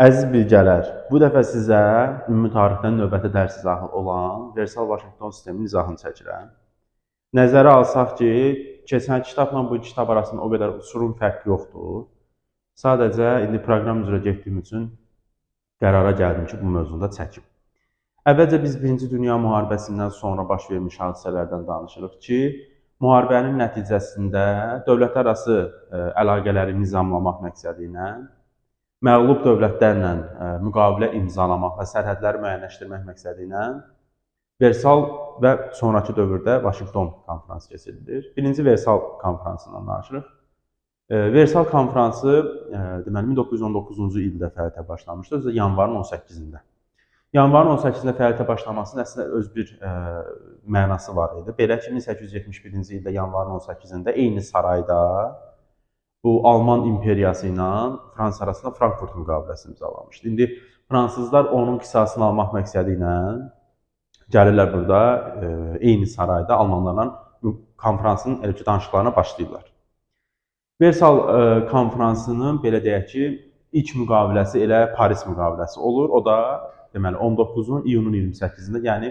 Əziz bilgələr, bu dəfə sizə ümumi tarixdən növbəti dərs izahı olan Versal-Vaşinqton sisteminin izahını çəkirəm. Nəzərə alsaq ki, keçən kitabla bu kitab arasında o qədər uçurum fərq yoxdur. Sadəcə indi proqram üzrə getdiyim üçün qərara gəldim ki, bu mövzunu da çəkim. Əvvəlcə biz Birinci Dünya Müharibəsindən sonra baş vermiş hadisələrdən danışırıq ki, müharibənin nəticəsində dövlətlər arası əlaqələri nizamlamaq məqsədi ilə məğlub dövlətlərlə müqavilə imzalamaq və sərhədləri müəyyənləşdirmək məqsədi ilə Versal və sonrakı dövrdə Vaşinqton konfransı keçirilir. Birinci Versal konfransından danışırıq. Versal konfransı deməli 1919-cu ildə fəaliyyətə başlamışdı, özü də yanvarın 18-də. Yanvarın 18-də fəaliyyətə başlamasının əslində öz bir mənası var idi. Belə ki, 1871-ci ildə yanvarın 18-də eyni sarayda bu Alman imperiyası ilə Fransa arasında Frankfurt müqaviləsi imzalanmışdı. İndi fransızlar onun qisasını almaq məqsədi ilə gəlirlər burada eyni sarayda almanlarla konfransın elə ki, danışıqlarına başlayırlar. Versal konfransının belə deyək ki, ilk müqaviləsi elə Paris müqaviləsi olur. O da deməli 19-un iyunun 28-də, yəni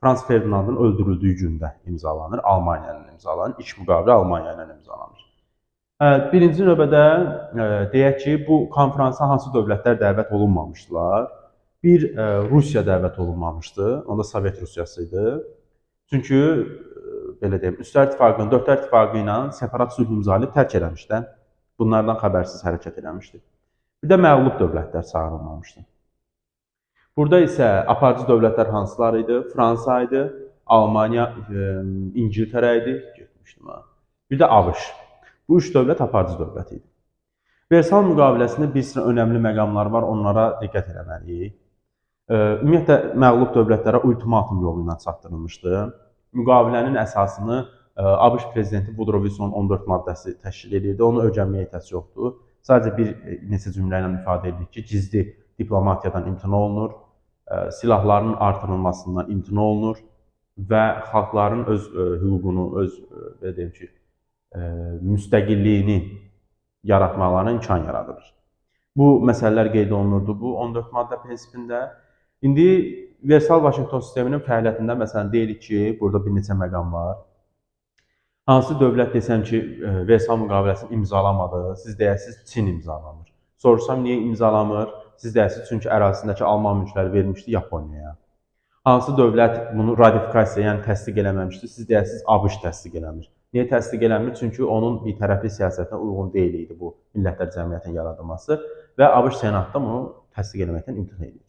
Frans Ferdinandın öldürüldüyü gündə imzalanır, Almaniya ilə imzalanır. İlk müqavilə Almaniya ilə imzalanır. Birinci növbədə deyək ki, bu konfransa hansı dövlətlər dəvət olunmamışdılar? Bir, Rusiya dəvət olunmamışdı, onda Sovet Rusiyası idi. Çünki, belə deyim, Üstlər İttifaqının, Dörtlər İttifaqı ilə separat sülh imzalayıb tərk eləmişdi. Bunlardan xəbərsiz hərəkət eləmişdi. Bir də məğlub dövlətlər çağırılmamışdı. Burada isə aparıcı dövlətlər hansılar idi? Fransa idi, Almaniya, İngiltərə idi, getmişdim ha. Bir də ABŞ. Bu üç dövlət aparıcı dövlət idi. Versal müqaviləsində bir sıra önəmli məqamlar var, onlara diqqət eləməliyik. Ümumiyyətlə, məğlub dövlətlərə ultimatum yolu ilə çatdırılmışdı. Müqavilənin əsasını ABŞ prezidenti Woodrow Wilsonun 14 maddəsi təşkil edirdi. Onu öyrənməyə ehtiyac yoxdur. Sadəcə bir neçə cümlə ilə ifadə edirik ki, gizli diplomatiyadan imtina olunur, silahların artırılmasından imtina olunur və xalqların öz hüququnu, öz, belə deyim ki, müstəqilliyini yaratmaqlarına imkan yaradılır. Bu məsələlər qeyd olunurdu bu 14 maddə prinsipində. İndi Versal-Vaşinqton sisteminin fəaliyyətində məsələn deyirik ki, burada bir neçə məqam var. Hansı dövlət desəm ki, Versal müqaviləsini imzalamadı, siz deyəsiniz Çin imzalamır. Soruşsam niyə imzalamır? Siz deyəsiniz çünki ərazisindəki Alman mülkləri vermişdi Yaponiyaya. Hansı dövlət bunu ratifikasiya, yəni təsdiq eləməmişdi? Siz deyəsiniz ABŞ təsdiq eləmir. Niyə təsdiq eləmir? Çünki onun birtərəfli siyasətinə uyğun deyil idi bu Millətlər Cəmiyyətinin yaradılması və ABŞ Senatda bunu təsdiq eləməkdən imtina edir.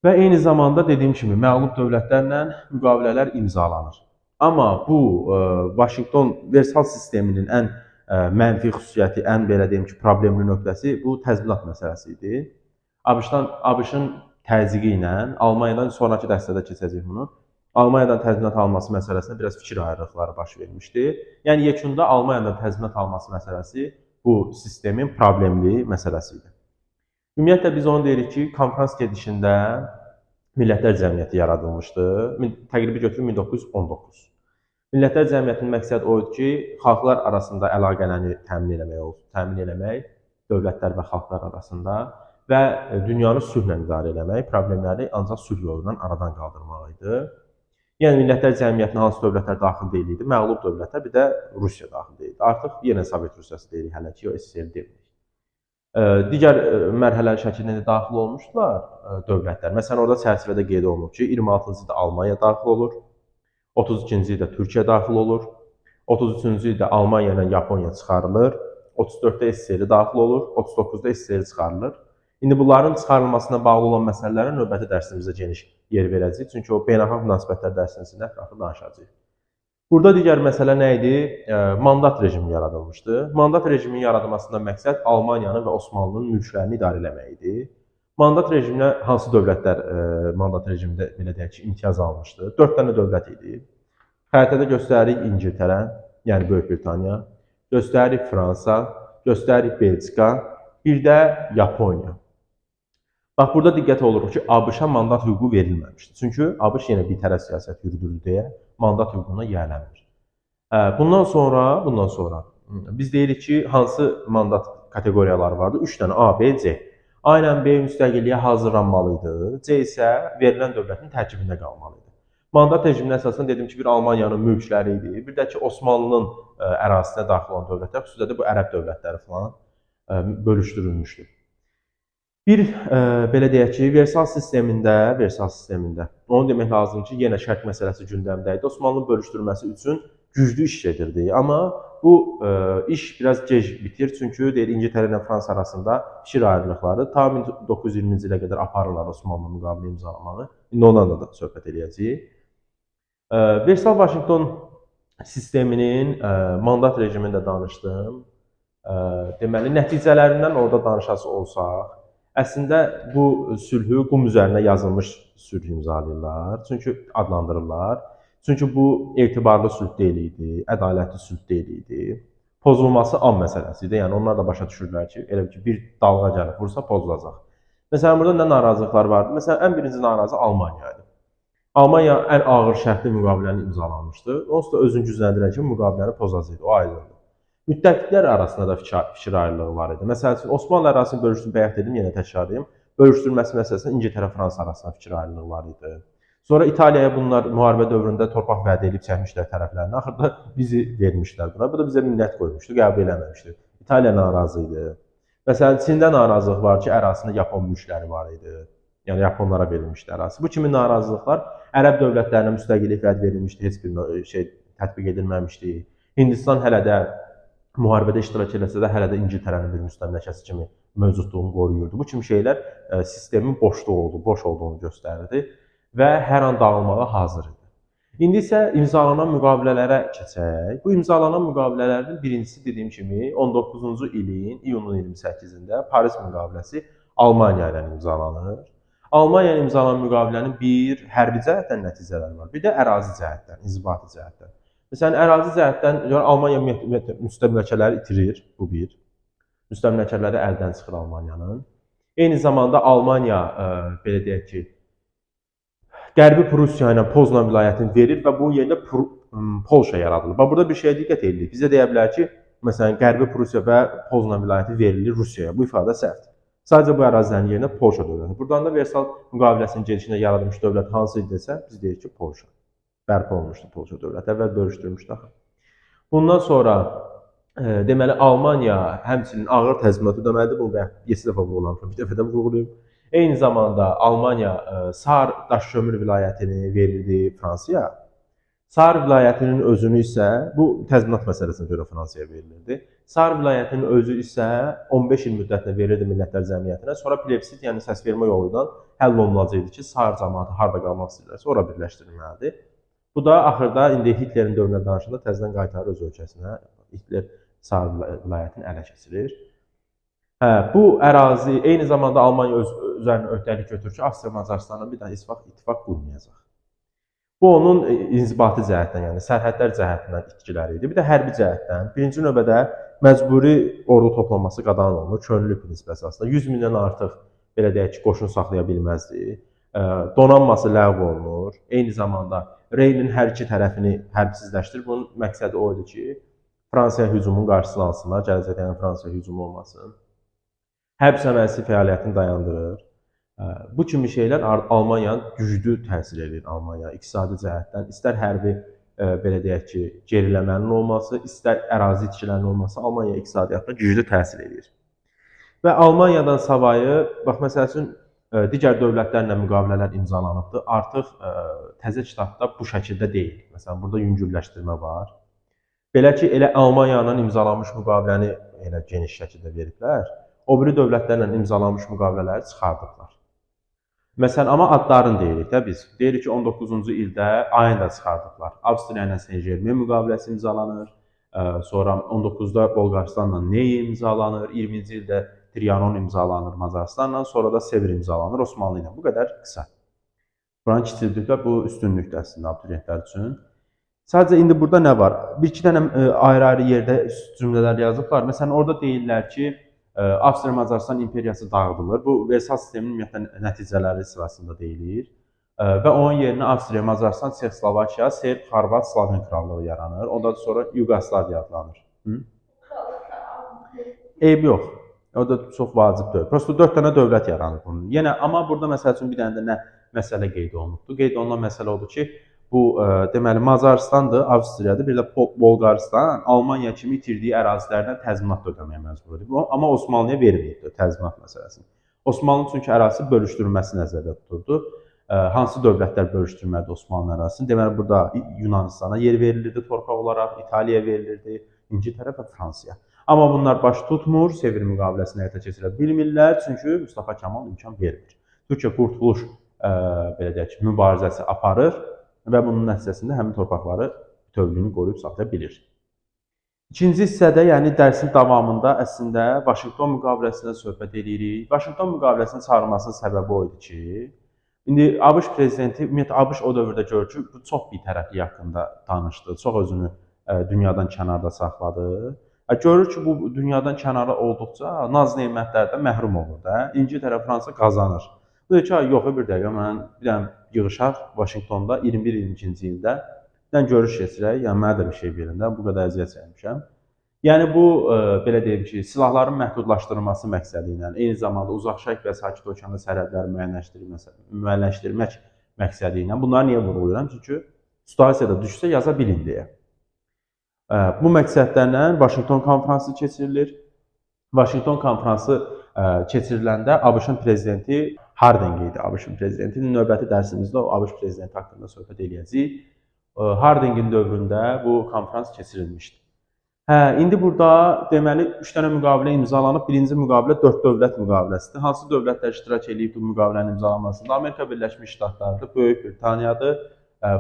Və eyni zamanda dediyim kimi məğlub dövlətlərlə müqavilələr imzalanır. Amma bu Vaşinqton Versal sisteminin ən mənfi xüsusiyyəti, ən belə deyim ki, problemli nöqtəsi bu təzminat məsələsi idi. ABŞ-ın təzyiqi ilə Almaniyadan sonrakı dəstədə keçəcək bunu. Almaniyadan təzminat alması məsələsində biraz fikir ayrılıqları baş vermişdi. Yəni yekunda Almaniyadan təzminat alması məsələsi bu sistemin problemli məsələsi idi. Ümumiyyətlə biz onu deyirik ki, konfrans gedişində Millətlər Cəmiyyəti yaradılmışdı. Təqribi götürün 1919. Millətlər Cəmiyyətinin məqsədi o idi ki, xalqlar arasında əlaqələni təmin eləmək, dövlətlər və xalqlar arasında və dünyanı sülhlə idarə eləmək, problemləri ancaq sülh yolu ilə aradan qaldırmaq idi. Yəni Millətlər Cəmiyyətinə hansı dövlətlər daxil deyil idi? Məğlub dövlətlər, bir də Rusiya daxil deyildi. Artıq yenə Sovet Rusiyası deyirik hələ ki, o SSR demirik. Digər mərhələli şəkildə də daxil olmuşdular dövlətlər. Məsələn, orada çərçivədə qeyd olunur ki, 26-cı ildə Almaniya daxil olur, 32-ci ildə Türkiyə daxil olur, 33-cü ildə Almaniya ilə Yaponiya çıxarılır, 34-də SSR daxil olur, 39-da SSR çıxarılır. İndi bunların çıxarılmasına bağlı olan məsələlərə növbəti dərsimizdə geniş yer verəcəyik. Çünki o beynəlxalq münasibətlər dərsinin içində ətraflı danışacağıq. Burada digər məsələ nə idi? Mandat rejimi yaradılmışdı. Mandat rejiminin yaradılmasından məqsəd Almaniyanın və Osmanlının mülklərini idarə eləmək idi. Mandat rejiminə hansı dövlətlər mandat rejimində belə deyək ki, imtiyaz almışdı? 4 dənə dövlət idi. Xəritədə göstəririk İngiltərə, yəni Böyük Britaniya, göstəririk Fransa, göstəririk Belçika, bir də Yaponiya. Bax, burada diqqət oluruq ki, ABŞ-a mandat hüququ verilməmişdi. Çünki ABŞ yenə birtərəf siyasət yürüdürdü deyə mandat hüququna yiyələnmir. Bundan sonra biz deyirik ki, hansı mandat kateqoriyaları vardı? 3 dənə A, B, C. A ilə B müstəqilliyə hazırlanmalı idi, C isə verilən dövlətin tərkibində qalmalı idi. Mandat rejiminin əsasında dedim ki, bir Almaniyanın mülkləri idi, bir də ki, Osmanlının ərazisinə daxil olan dövlətlər, xüsusilə də bu ərəb dövlətləri falan bölüşdürülmüşdü. Bir, belə deyək ki, Versal sistemində, onu demək lazımdır ki, yenə şərq məsələsi gündəmdə idi. Osmanlının bölüşdürməsi üçün güclü iş gedirdi. Amma bu iş biraz gec bitir, çünki deyir, İngiltərə ilə Fransa arasında fikir ayrılıqları ta 1920-ci ilə qədər aparırlar Osmanlı müqavilə imzalamağı. İndi ondan da söhbət eləyəcəyik. Versal Vaşinqton sisteminin mandat rejimini də danışdım. Deməli, nəticələrindən orada danışası olsaq, əslində bu sülhü qum üzərinə yazılmış sülh imzalayırlar, çünki adlandırırlar. Çünki bu etibarlı sülh deyil idi, ədalətli sülh deyil idi. Pozulması an məsələsi idi. Yəni onlar da başa düşürlər ki, elə ki bir dalğa gəlib vursa pozulacaq. Məsələn, burada nə narazılıqlar vardı? Məsələn, ən birinci narazı Almaniya idi. Almaniya ən ağır şərtli müqaviləni imzalamışdı. Onsuz da özünü gücləndirən kimi müqaviləni pozacaqdı, o aydındır. Müttəfiqlər arasında da fikir ayrılığı var idi. Məsəl üçün, Osmanlı ərazisini bölüşdürmə, bayaq dedim, yenə təkrarlayım. Bölüşdürməsi məsələsində İngiltərə, Fransa arasında fikir ayrılığı var idi. Sonra İtaliyaya bunlar müharibə dövründə torpaq vəd edib çəkmişlər tərəflərini. Axırda bizi vermişlər buna. Bu da bizə minnət qoymuşdu, qəbul eləməmişdi. İtaliya narazı idi. Məsələn, Çində narazılıq var ki, ərazisində Yapon mülkləri var idi. Yəni, Yaponlara verilmişdi ərazisi. Bu kimi narazılıqlar ərəb dövlətlərinə müstəqillik vəd verilmişdi, heç bir şey tətbiq edilməmişdi. Hindistan hələ də müharibədə iştirak eləsə də hələ də İngiltərənin bir müstəmləkəsi kimi mövcudluğunu qoruyurdu. Bu kimi şeylər sistemin boşluğu oldu, boş olduğunu göstərirdi və hər an dağılmağa hazır idi. İndi isə imzalanan müqavilələrə keçək. Bu imzalanan müqavilələrin birincisi dediyim kimi 19-cu ilin iyunun 28-də Paris müqaviləsi Almaniya ilə imzalanır. Almaniya ilə imzalanan müqavilənin bir hərbi cəhətdən nəticələri var, bir də ərazi cəhətdən, inzibati cəhətdən. Məsələn, ərazi cəhətdən Almaniya müstəmləkələri itirir, bu bir. Müstəmləkələri əldən çıxır Almaniyanın. Eyni zamanda Almaniya, belə deyək ki, Qərbi Prussiya ilə Poznan vilayətini verir və bunun yerində Polşa yaradılır. Bax, burada bir şeyə diqqət edirik. Bizə deyə bilər ki, məsələn, Qərbi Prussiya və Poznan vilayəti verilir Rusiyaya. Bu ifadə səhvdir. Sadəcə bu ərazilərin yerinə Polşa dövləti. Buradan da Versal müqaviləsinin gedişində yaradılmış dövlət hansı idi desə, biz deyirik ki, Polşa. Bərpa olmuşdu Polşa dövləti, əvvəl bölüşdürmüşdü axı. Bundan sonra, deməli, Almaniya həmçinin ağır təzminat ödəməlidir. Bunu bayaq 7 dəfə vurğulamışam, bir dəfə də vurğulayım. Eyni zamanda Almaniya Sar daşkömür vilayətini verirdi Fransaya. Sar vilayətinin özünü isə, bu təzminat məsələsinə görə Fransaya verilirdi. Sar vilayətinin özü isə 15 il müddətinə verirdi Millətlər Cəmiyyətinə. Sonra plebissit, yəni səsvermə yolu ilə həll olunacaqdı ki, Sar cəmaatı harda qalmaq istəyirlərsə, ora birləşdirilməlidir. Bu da axırda indi Hitlerin dövrünə danışanda təzədən qaytarır öz ölkəsinə. Hitler Sar vilayətini ələ keçirir. Hə, bu ərazi eyni zamanda Almaniya öz üzərinə öhdəlik götürür ki, Avstriya Macarıstanla bir daha heç vaxt ittifaq qurmayacaq. Bu onun inzibati cəhətdən, yəni sərhədlər cəhətindən itkiləri idi. Bir də hərbi cəhətdən. Birinci növbədə məcburi ordu toplanması qadağan olunur, könüllü prinsip əsasında. 100 mindən artıq, belə deyək ki, qoşun saxlaya bilməzdi. Donanması ləğv olunur. Eyni zamanda Reynin hər iki tərəfini hərbsizləşdirir. Bunun məqsədi o idi ki, Fransaya hücumun qarşısını alsınlar, gələcəkdə yəni Fransaya hücumu olmasın. Hərb sənayesi fəaliyyətini dayandırır. Bu kimi şeylər Almaniyanın güclü təsir edir Almaniya iqtisadi cəhətdən. İstər hərbi, belə deyək ki, geriləmənin olması, istər ərazi itkilərinin olması Almaniya iqtisadiyyatına güclü təsir edir. Və Almaniyadan savayı, bax, məsəl üçün, digər dövlətlərlə müqavilələr imzalanıbdır. Artıq təzə kitabda bu şəkildə deyil. Məsələn, burada yüngülləşdirmə var. Belə ki, elə Almaniya ilə imzalanmış müqaviləni elə geniş şəkildə veriblər. O biri dövlətlərlə imzalanmış müqavilələri çıxardıblar. Məsələn, amma adlarını deyirik də biz. Deyirik ki, 19-cu ildə ayını da çıxardıblar. Avstriya ilə Saint-Germain müqaviləsi imzalanır. Sonra 19-da Bolqarıstanla Ney imzalanır. 20-ci ildə Trianon imzalanır Macarıstanla. Sonra da Sevr imzalanır Osmanlı ilə. Bu qədər qısa. Buranı kiçildikdə bu üstünlükdür əslində abituriyentlər üçün. Sadəcə indi burada nə var? Bir-iki dənə ayrı-ayrı yerdə cümlələr yazıblar. Məsələn, orada deyirlər ki, Avstriya Macarıstan imperiyası dağıdılır. Bu, Versal sisteminin ümumiyyətlə nəticələri sırasında deyilir. Və onun yerinə Avstriya, Macarıstan, Çexoslovakiya, Serb, Xorvat, Sloven krallığı yaranır. Ondan sonra Yugoslaviya adlanır. Eyb yox. O da çox vacib deyil. Prosto 4 dənə dövlət yaranır bunun. Yenə amma burada məsəl üçün bir dənə də nə məsələ qeyd olunubdur. Qeyd olunan məsələ odur ki, bu deməli Macarıstandır, Avstriyadır, bir də Bolqarıstan Almaniya kimi itirdiyi ərazilərdən təzminat da ödəməyə məcbur idi. Amma Osmanlıya verməyibdir təzminat məsələsini. Osmanlı çünki ərazisi bölüşdürülməsi nəzərdə tuturdu. Hansı dövlətlər bölüşdürməlidir Osmanlı ərazisini? Deməli burada Yunanistana yer verilirdi torpaq olaraq, İtaliyaya verilirdi, İngiltərə və Fransaya. Amma bunlar baş tutmur, Sevr müqaviləsini həyata keçirə bilmirlər, çünki Mustafa Kemal imkan vermir. Türkiyə qurtuluş belə deyək ki, mübarizəsi aparır və bunun nəticəsində həmin torpaqları bütövlüyünü qoruyub saxlaya bilir. İkinci hissədə, yəni dərsin davamında əslində Vaşinqton müqaviləsindən söhbət edirik. Vaşinqton müqaviləsinin çağırılmasının səbəbi o idi ki, indi ABŞ prezidenti, ümumiyyətlə ABŞ o dövrdə görür ki, bu çox bitərəflik haqqında danışdı, çox özünü dünyadan kənarda saxladı. Görür ki, bu dünyadan kənarda olduqca naz nemətlərdən məhrum olur da. İngiltərə, Fransa qazanır. Bu deyir ki, yox, bir dəqiqə, mən bir dənə yığışaq Vaşinqtonda 21-22-ci ildə bir dənə görüş keçirək, yəni mənə də bir şey verin də, bu qədər əziyyət çəkmişəm. Yəni bu, belə deyim ki, silahların məhdudlaşdırılması məqsədi ilə, eyni zamanda Uzaq Şərq və Sakit Okeanda sərhədləri müəyyənləşdirmək məqsədi ilə bunları niyə vurğulayıram? Çünki situasiyada düşsə yaza bilin deyə. Bu məqsədlərlə Vaşinqton konfransı keçirilir. Vaşinqton konfransı keçiriləndə ABŞ-ın prezidenti Harding idi. ABŞ-ın prezidenti. Növbəti dərsimizdə o ABŞ prezidenti haqqında söhbət eləyəcəyik. Hardingin dövründə bu konfrans keçirilmişdi. İndi burada deməli 3 dənə müqavilə imzalanıb. Birinci müqavilə 4 dövlət müqaviləsidir. Hansı dövlətlər iştirak eləyib bu müqavilənin imzalanmasında? Amerika Birləşmiş Ştatlarıdır, Böyük Britaniyadır,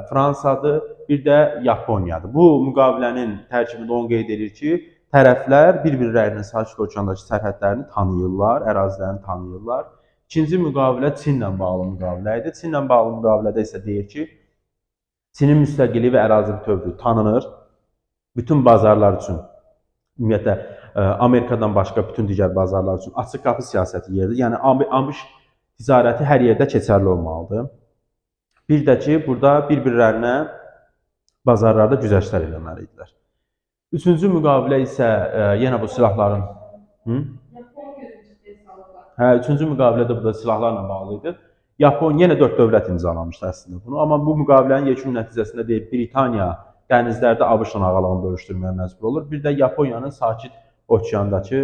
Fransadır, bir də Yaponiyadır. Bu müqavilənin tərkibində onu qeyd edir ki, tərəflər bir-birlərinin Sakit Okeandakı sərhədlərini tanıyırlar, ərazilərini tanıyırlar. İkinci müqavilə Çinlə bağlı müqavilə idi. Çinlə bağlı müqavilədə isə deyir ki, Çinin müstəqilliyi və ərazi bütövlüyü tanınır. Bütün bazarlar üçün, ümumiyyətlə Amerikadan başqa bütün digər bazarlar üçün açıq qapı siyasəti yeridir. Yəni ABŞ ticarəti hər yerdə keçərli olmalıdır. Bir də ki, burada bir-birlərinə bazarlarda güzəştlər eləməli idilər. Üçüncü müqavilə isə yenə bu silahların... Üçüncü müqavilə də burada silahlarla bağlı idi. Yaponiya yenə 4 dövlət imzalamışdı əslində bunu. Amma bu müqavilənin yekun nəticəsində deyil, Britaniya dənizlərdə ABŞ-la ağalığını bölüşdürməyə məcbur olur. Bir də Yaponiyanın Sakit Okeandakı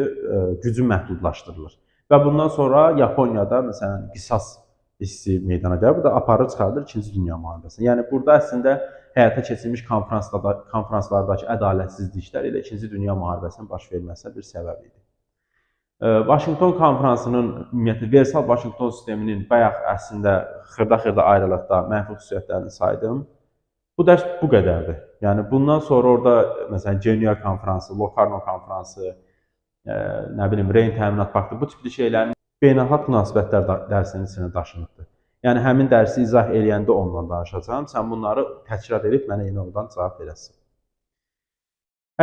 gücü məhdudlaşdırılır. Və bundan sonra Yaponiyada məsələn qisas hissi meydana gəlir. Bu da aparır, çıxardır İkinci Dünya müharibəsinə. Yəni burada əslində həyata keçirilmiş konfranslardakı ədalətsizliklər elə İkinci Dünya müharibəsinin baş verməsinə bir səbəb idi. Vaşinqton konfransının, ümumiyyətlə Versal Vaşinqton sisteminin bayaq əslində xırda-xırda ayrılıqda mənfi xüsusiyyətlərini saydım. Bu dərs bu qədərdir. Yəni bundan sonra orada məsələn Genua konfransı, Locarno konfransı, nə bilim Reyn təminat paktı, bu tipli şeylərin beynəlxalq münasibətlər dərsinin içinə daşınıbdır. Yəni həmin dərsi izah eləyəndə ondan danışacağam. Sən bunları təkrar edib mənə yenə oradan cavab verəsən.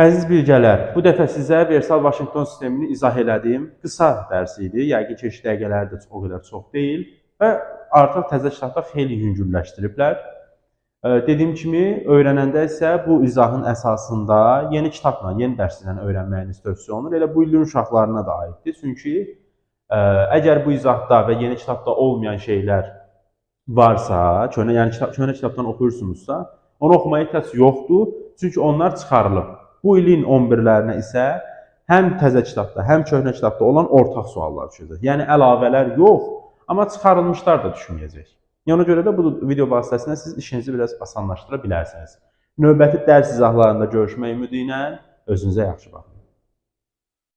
Əziz bilgələr, bu dəfə sizə Versal Vaşinqton sistemini izah elədiyim qısa dərsi idi. Yəqin ki, iş dəqiqələri də o qədər çox deyil və artıq təzə kitabda xeyli yüngülləşdiriblər. Dediyim kimi, öyrənəndə isə bu izahın əsasında yeni kitabla, yeni dərslə öyrənməyiniz tövsiyə olunur. Elə bu ilin uşaqlarına da aiddir. Çünki əgər bu izahda və yeni kitabda olmayan şeylər varsa, köhnə kitabdan oxuyursunuzsa, onu oxumaya ehtiyac yoxdur, çünki onlar çıxarılıb. Bu ilin 11-lərinə isə həm təzə kitabda, həm köhnə kitabda olan ortaq suallar düşəcək. Yəni əlavələr yox, amma çıxarılmışlar da düşməyəcək. Yəni ona görə də bu video vasitəsilə siz işinizi biraz asanlaşdıra bilərsiniz. Növbəti dərs izahlarında görüşmək ümidi ilə özünüzə yaxşı baxın.